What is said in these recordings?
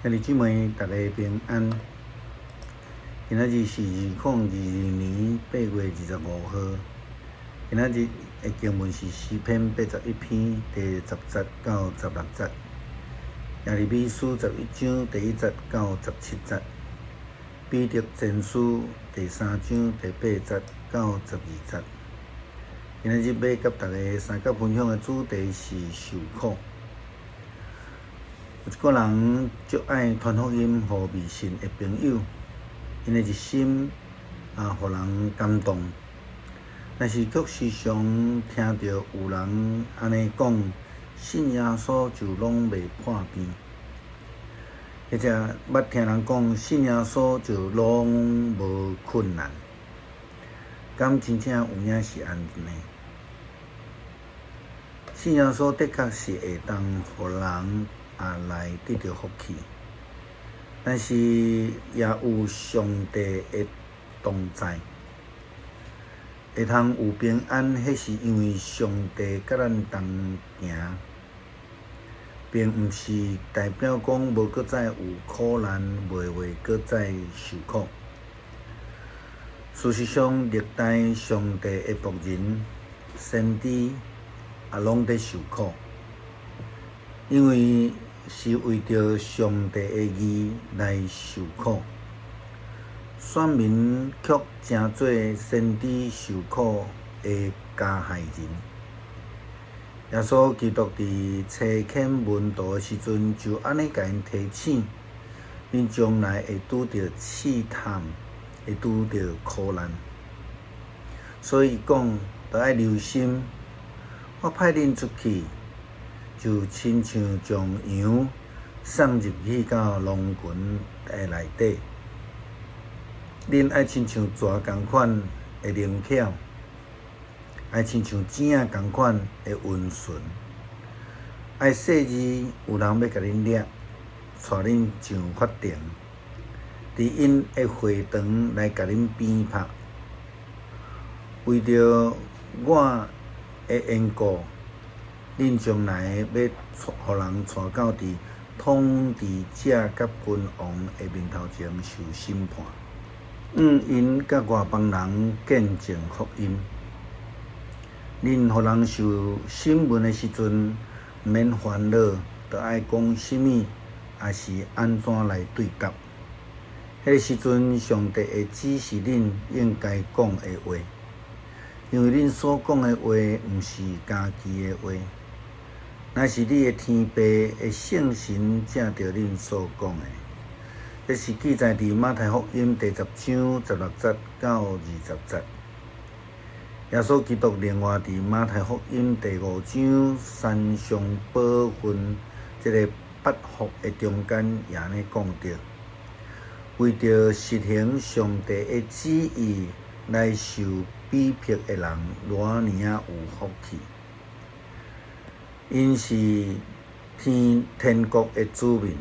兄弟姊妹，逐家平安。今仔日是2022年8月25號。今仔日的經文是詩篇81篇第10節到16節，耶利米書11章第1節到17節，彼得前書第3章第8節到12節。今仔日欲佮大家相佮分享的主題是受苦。有一寡人足愛傳福音予未信的朋友，𪜶的熱心啊，予人感動。但是卻時常聽著有人按呢講，信耶穌就攏袂破病，或者捌聽人講信耶穌就攏無困難。敢真正有影是按呢？信耶穌的確是會當予人啊來得著福氣，但是也有上帝的同在，會通有平安，彼是因為上帝佮咱同行，並毋是代表講無閣再有苦難，袂會閣再受苦。事實上，歷代上帝的僕人、先知也攏佇受苦，因為是為著上帝的義來受苦。選民卻成做先知受苦的加害人。耶穌基督佇差遣門徒的時陣，就按呢共𪜶提醒：恁將來會拄著試探，會拄著苦難。所以伊講，著愛留心。我派恁出去，就親像將羊送入去到狼群的內底。恁愛親像蛇仝款的靈巧，愛親像鼠仔仝款的溫順。愛細膩，有人欲共恁掠，帶恁上法庭，佇𪜶的會堂來共恁鞭拍。為著我的緣故，恁將來欲予人帶到佇統治者佮君王的面頭前受審判，向𪜶佮外邦人見證福音。恁予人受審問的時陣，毋免煩惱，著愛講啥物，抑是按怎來對答。彼个時陣，上帝會指示恁應該講的話，因為恁所講的話，毋是家己的話，乃是你的天父的聖神藉著恁所講的。這是記載佇馬太福音第10章16節到20節。耶穌基督另外佇馬太福音第五章山上寶訓這个八福的中間也按呢講著，為著實行上帝的旨意來受逼迫的人，偌爾仔有福氣。𪜶是天國的子民。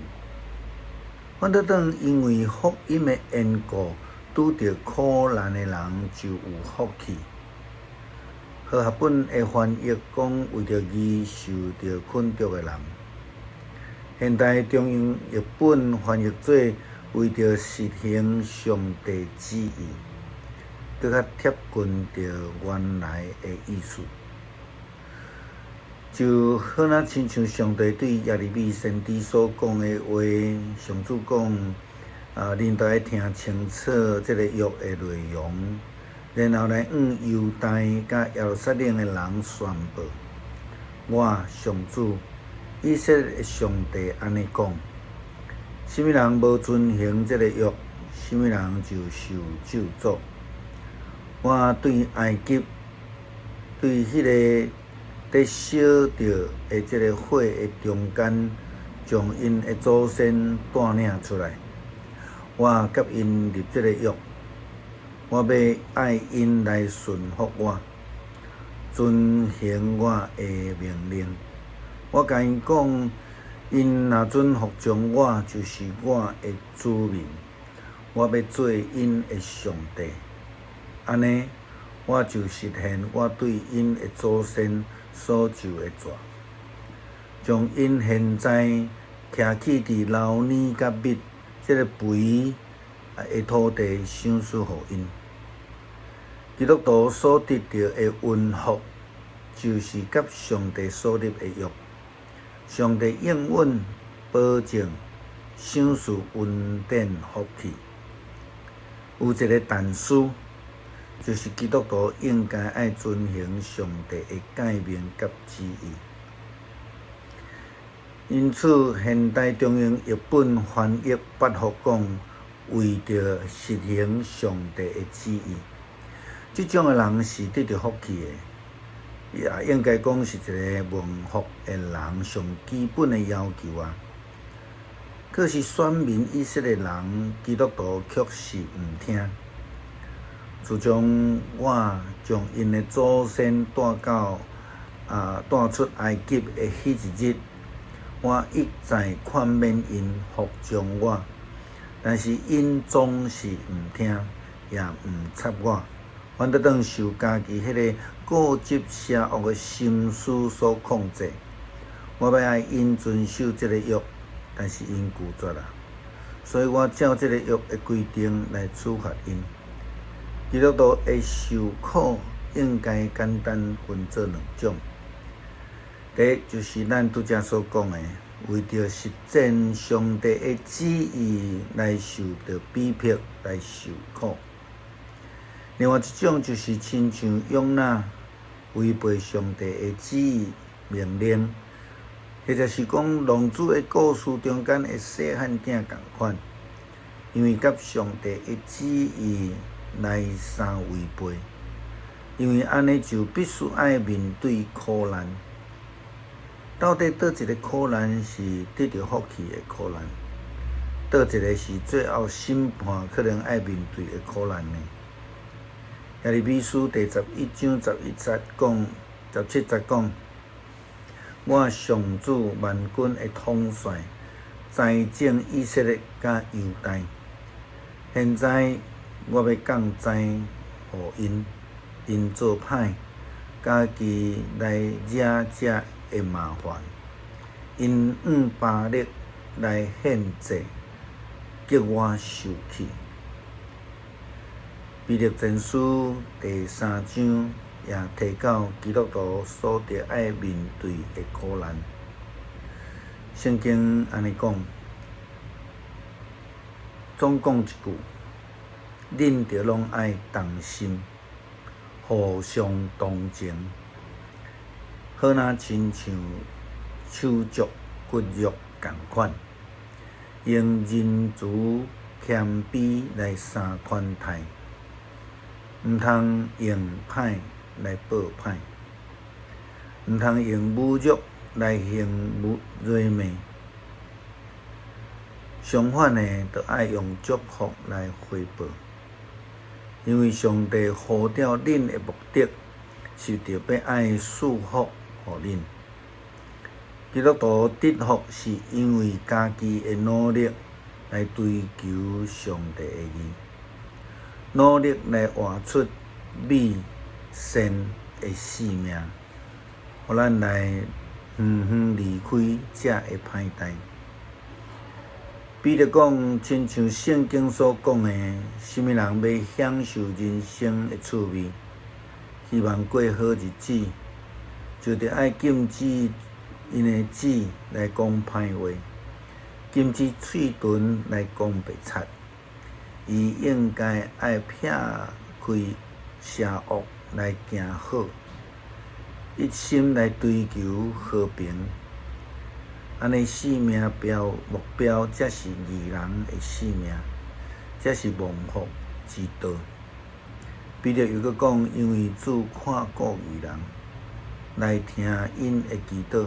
反倒轉因為福音的緣故，拄著苦難的人就有福氣。和合本的翻譯講，為著義受著困著的人。現代中英譯本翻譯做為著實行上帝旨意，閣較貼近著原來的意思。就好若親像上帝對耶利米先知所講的話，上主講：啊，恁著愛聽清楚這个約的內容，然後來向猶大佮耶路撒冷的人宣布：我上主以色列的上帝按呢講：啥物人無遵行這个約，啥物人就受咒詛。我對埃及，對彼个佇燒著的這个火的中間，將𪜶的祖先帶領出來。我佮𪜶立這个約，我欲愛𪜶來順服我，遵行我的命令。我共𪜶講，𪜶若準服從我，就是我的子民。我欲做𪜶的上帝。按呢，我就實現我對𪜶的祖先所咒的誓，將𪜶現在徛起佇流奶佮蜜這个肥的土地賞賜予𪜶。基督徒所得著的恩福，就是佮上帝所立的約。上帝應允保證賞賜恩典福氣。有一个但書，就是基督徒應該愛遵行上帝的誡命佮旨意。因此，現代中英譯本翻譯八福講，為著實行上帝的旨意，這種的人是得著福氣的，也應該講是一個蒙福的人上基本的要求啊。可是選民以色列人基督徒卻是毋聽。自從我將𪜶的祖先帶到啊帶出埃及的彼一日，我一再勸勉𪜶服從我，但是𪜶總是毋聽，也毋插我，反倒轉受家己彼个固執邪惡的心思所控制。我欲愛𪜶遵守這个約，但是𪜶拒絕啦，所以我照這个約的規定來處罰𪜶。基督徒的受苦應該簡單分做兩種。第一就是咱拄才所講的，為著實踐上帝的旨意來受著逼迫，來受苦。另外一種就是親像約拿違背上帝的旨意命令，或者是講浪子的故事中間的細漢囝仝款，因為佮上帝的旨意來相違背，因為按呢就必須愛面對苦難。到底佗一个苦難是得著福氣的苦難，佗一个是最後審判可能愛面對的苦難呢？耶利米書第11章11節講，17節講：我上主萬軍的統帥，裁整以色列佮猶大。現在我欲降災予𪜶，𪜶做歹，家己來惹這的麻煩，𪜶向巴力來獻祭，激我受氣。彼得前書第三章也提到基督徒所著愛面對的苦難。聖經按呢講，總講一句，恁著攏愛同心，互相同情，好若親像手足骨肉仝款，用仁慈謙卑來相款待，毋通用歹來報歹，毋通用侮辱來行辱罵。相反的，著愛用祝福來回報，因為上帝呼召恁的目的，是著欲愛賜福予恁。基督徒得福是因為家己的努力來追求上帝的義，努力來活出美善的生命，予咱來遠遠離開這个歹代。彼得講，親像聖經所講的，啥物人欲享受人生的趣味，希望過好日子，就著愛禁止𪜶的舌來講歹話，禁止喙唇來講白賊。伊應該愛撇開邪惡來行好，一心來追求和平。按呢性命標目標，才是義人的性命，才是蒙福之道。彼得又閣講，因為主看顧義人，來聽𪜶的祈禱，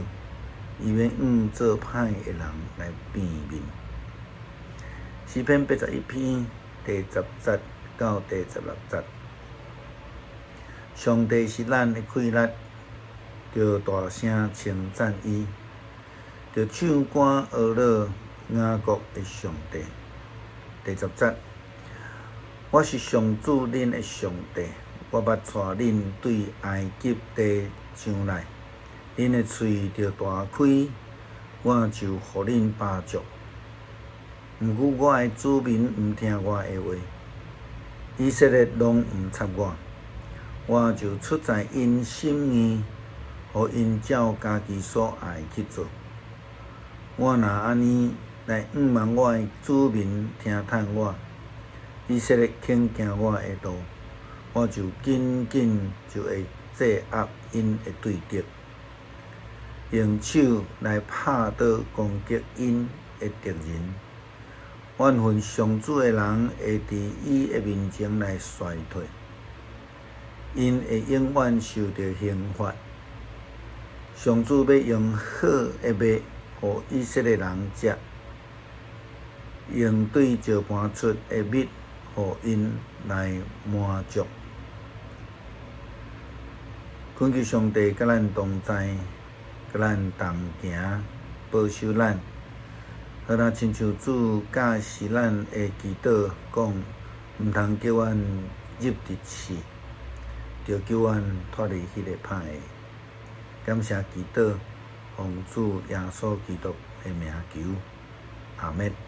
伊欲向做歹的人來變面。詩篇81篇第10節到第16節，上帝是咱的氣力，著大聲稱讚伊，著唱歌呵咾雅各的上帝。第10節，我是上主恁的上帝，我捌帶恁對埃及地上來，恁的喙著大開，我就予恁飽足。毋過我的子民毋聽我的話，以色列攏毋插我，我就出在𪜶心意，予𪜶照家己所愛去做。我若按呢來向望我的子民聽從我，以色列肯行我的路，我就緊緊就會制壓𪜶的對敵，用手來拍倒攻擊𪜶的敵人。怨恨上主的人會佇伊的面前來衰退，𪜶會永遠受著刑罰。上主欲用好的麥予以色列人食，用對石盤出的蜜予𪜶來滿足。懇求上帝佮咱同在，佮咱同行，保守咱。好若親像主教示咱的祈禱講，毋通叫阮入佇試，著救阮脫離彼個歹的。感謝祈禱，奉主耶穌基督的名求，阿們。